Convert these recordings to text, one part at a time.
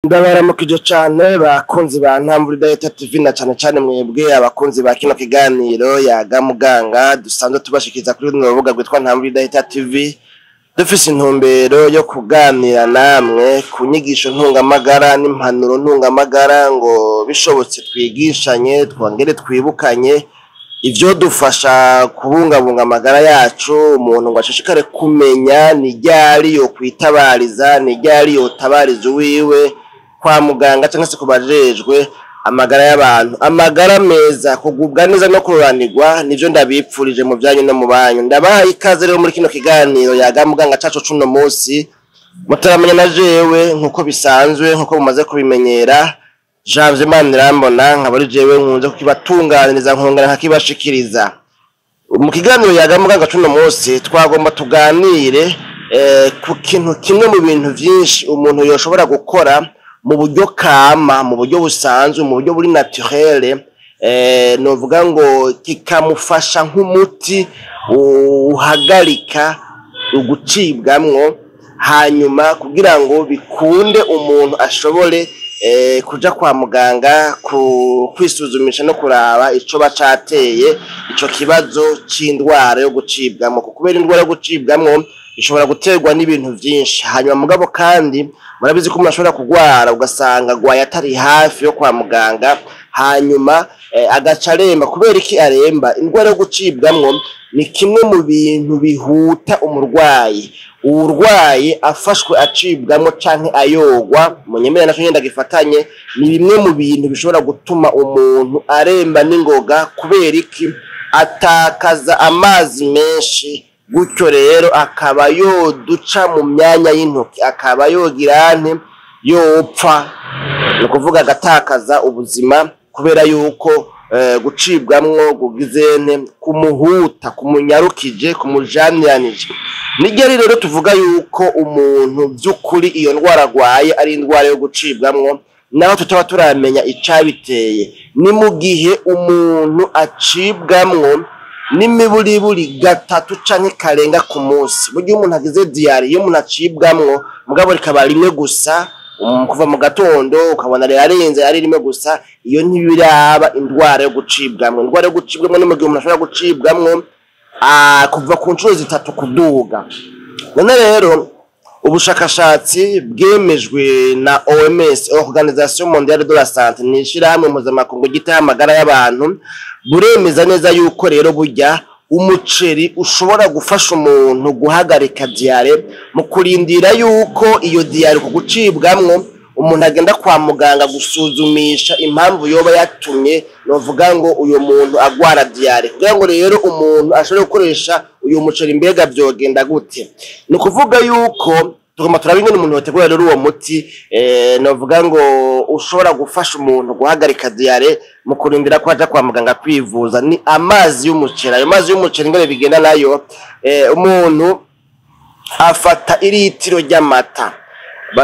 Ndabaramukije cane bakunzi ba Ntambwe Data TV na cane cane mwebwe abakunzi ba kino kiganiro Yaga Muganga dusanzwe tubashikiza kuri runo rubuga rwitwa Ntambwe Data TV, dufise intumbero yo kuganira namwe ku nyigisho ntungamagara n'impanuro ntungamagara ngo bishobotse twigishanye twongere twibukanye ivyo dufasha kubungabunga amagara yacu. Umuntu ngo ashishikare kumenya ni ryari yokwitabariza, ni ryari yotabariza uwiwe kwa muganga canke se kubajejwe amagara y'abantu. Amagara meza, kugubwa neza no kuroranirwa nivyo ndabipfurije mu vyanyu no mu banyu. Ndabahaye ikaze rero muri kino kiganiro Yaga Muganga cacu cuno musi. Mutaramenya na jewe nkuko bisanzwe, nkuko mumaze kubimenyera, Janvier Manirambona, nkaba ari jewe nkunze kukibatunganiriza nkongera nkakibashikiriza. Mu kiganiro Yaga Muganga cuno musi twagomba tuganire ku kintu kimwe mu bintu vyinshi umuntu yoshobora gukora mu buryo kama, mu buryo busanzwe, mu buryo buri naturelle, novuga ngo kikamufasha nk'umuti uhagarika ugucibwamwo, hanyuma kugira ngo bikunde umuntu ashobore kuja kwa muganga kwisuzumisha no kuraba ico bacateye ico kibazo c'indwara yo gucibwamwo. Kubera indwara yo gucibwamwo ishobora guterwa n'ibintu vyinshi, hanyuma mugabo kandi murabizi ko umuntu ashobora kugwara ugasanga agwaye atari hafi yo kwa muganga, hanyuma agaca aremba. Kubera iki aremba? Indwara yo gucibwamwo ni kimwe mu bintu bihuta umurwayi. Uwurwaye afashwe acibwamwo canke ayogwa, munyemere naco nyene ndagifatanye, ni bimwe mu bintu bishobora gutuma umuntu aremba n'ingoga. Kubera iki? Atakaza amazi menshi, gutyo rero akaba yoduca mu myanya y'intoki, akaba yogira ante yopfa, ni ukuvuga agatakaza ubuzima kubera yuko gucibwamwo kugizene kumuhuta, kumunyarukije, kumujaniranije. Nigeri rero tuvuga yuko umuntu vy'ukuri iyo ndwara agwaye ari indwara yo gucibwamwo, naho tutaba turamenya icabiteye, ni mu gihe umuntu acibwamwo n'imiburiburi gatatu canke karenga ku munsi. Burya iyo umuntu agize diyari, iyo umuntu acibwamwo mugabo rikaba rimwe gusa, kuva mu gatondo ukabona rirarenze ari rimwe gusa, iyo ntibiraba indwara yo gucibwamwo. Indwara yo gucibwamwo ni mu gihe umuntu ashobora gucibwamwo kuva ku nshuro zitatu kuduga. None rero ubushakashatsi bwemejwe na OMS, Organisation Mondiale de la Santé, ni ishirahamwe mpuzamakungu ryitaho amagara y'abantu, buremeza neza yuko rero burya umuceri ushobora gufasha umuntu guhagarika diyare mu kurindira yuko iyo diyare ku gucibwamwo umuntu agenda kwa muganga gusuzumisha impamvu yoba yatumye novuga ngo uyu muntu agwara diyare. Kugira ngo rero umuntu ashobore gukoresha uyu muceri, mbega vyogenda gute? Ni ukuvuga yuko tugomba turaba ingene umuntu yotegura rero uwo muti, novuga ngo ushobora gufasha umuntu guhagarika diyare mu kurindira ko aja kwa muganga kwivuza. Ni amazi y'umuceri. Ayo mazi y'umuceri ingene bigenda nayo, umuntu afata iritiro ry'amata,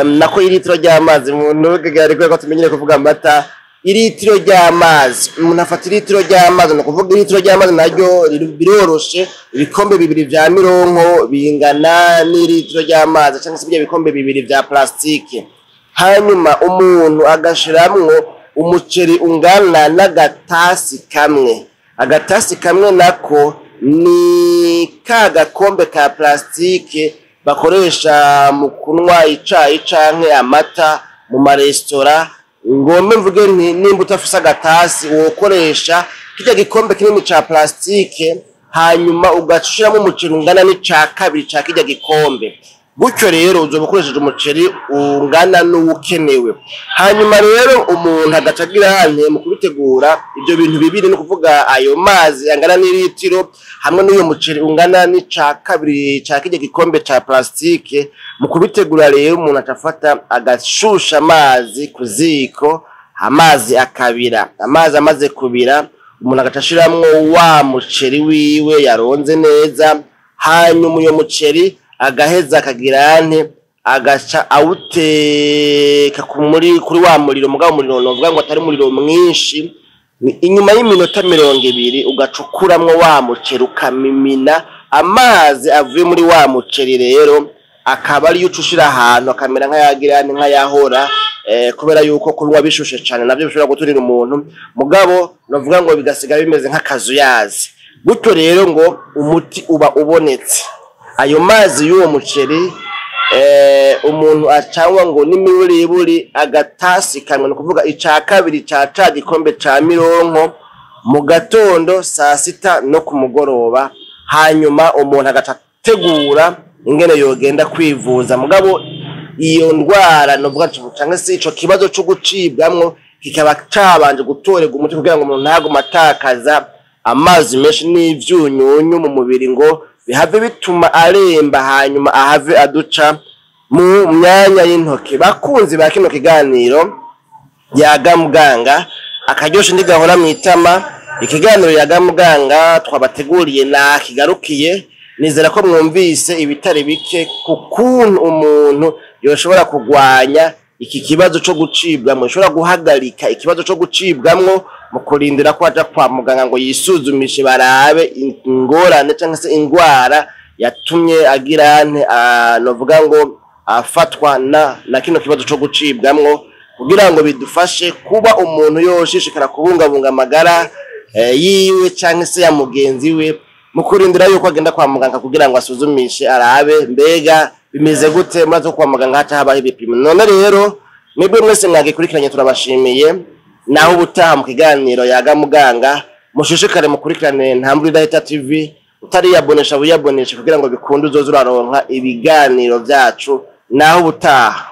nako iritiro ry'amazi, umuntu ariko ko tumenyere kuvuga amata, iritiro ry'amazi. Umuntu afata iritiro ry'amazi, ni ukuvuga iritiro ry'amazi naryo biroroshe, ibikombe bibiri vya mironko bingana n'iritiro ry'amazi, canke se ibikombe bibiri vya plastike. Hanyuma umuntu agashiramwo umuceri ungana n'agatasi kamwe. Agatasi kamwe nako ni ka gakombe ka plastike bakoresha mu kunywa icayi canke amata mu maresitora. Ngombe mvuge nti nimba utafise agatasi wokoresha kirya gikombe kinini ca plastike, hanyuma ugashiramo umuceri ungana n'ica kabiri ca kirya gikombe. Gutyo rero uzoba ukoresheje umuceri ungana n'uwukenewe. Hanyuma rero umuntu agaca agira hante mu kubitegura ivyo bintu bibiri, ni ukuvuga ayo mazi angana n'iritiro hamwe n'uyo muceri ungana n'ica kabiri ca kirya gikombe ca plastike. Mu kubitegura rero umuntu aca afata agashusha amazi ku ziko, amazi akabira. Amazi amaze kubira, umuntu agaca ashiramwo wa muceri wiwe yaronze neza, hanyuma uyo muceri agaheza akagira ante agaca awuteka kuri wa muriro, mugabo umuriro novuga ngo atari umuriro mwinshi. Inyuma y'iminota 20 ugaca ukuramwo wa muceri ukamimina amazi avuye muri wa muceri. Rero akaba ariyo uca ushira ahantu akamera nk'ayagira nk'ayahora, kubera yuko kunywa bishushe cane navyo bishobora guturira umuntu, mugabo novuga ngo bigasigara bimeze nk'akazuyazi. Gutyo rero ngo umuti uba ubonetse. Ayo mazi y'uwo muceri umuntu acanywa ngo n'imiburiburi agatasi kamwe, ni ukuvuga ica kabiri ca ca gikombe ca mironko mu gatondo, saa sita no ku mugoroba. Hanyuma umuntu agaca ategura ingene yogenda kwivuza, mugabo iyo ndwara novuga canke se ico kibazo co gucibwamwo kikaba cabanje gutorerwa umuti, kugira ngo umuntu ntagume atakaza amazi menshi n'ivyunyunyu mu mubiri ngo bihave bituma aremba, hanyuma ahave aduca mu myanya y'intoke. Bakunzi ba kino kiganiro Yaga Muganga, akaryoshe ntigahora mw'itama. Ikiganiro Yaga Muganga twabateguriye na kigarukiye. Nizera ko mwumvise ibitari bike ku kuntu umuntu yoshobora kugwanya iki kibazo co gucibwamwo, yoshobora guhagarika ikibazo co gucibwamwo mu kurindira ko aja kwa muganga ngo yisuzumishe barabe ingorane canke se ingwara yatumye agira nte, novuga ngo afatwa na kino kibazo co gucibwamwo, kugira ngo bidufashe kuba umuntu yoshishikara kubungabunga amagara yiwe canke se ya mugenzi we, mu kurindira yuko agenda kwa muganga kugira ngo asuzumishe arabe mbega bimeze gute. Maze kwa muganga haca habaho ibipimo. None rero mwebwe mwese mwagikurikiranye turabashimiye. Naho ubutaha mu kiganiro Yaga Muganga. Mushishikare mukurikirane Ntambwe Idahita TV. Utariyabonesha wiyaboneshe kugira ngo bikunde uzoze uraronka ibiganiro vyacu. Naho ubutaha.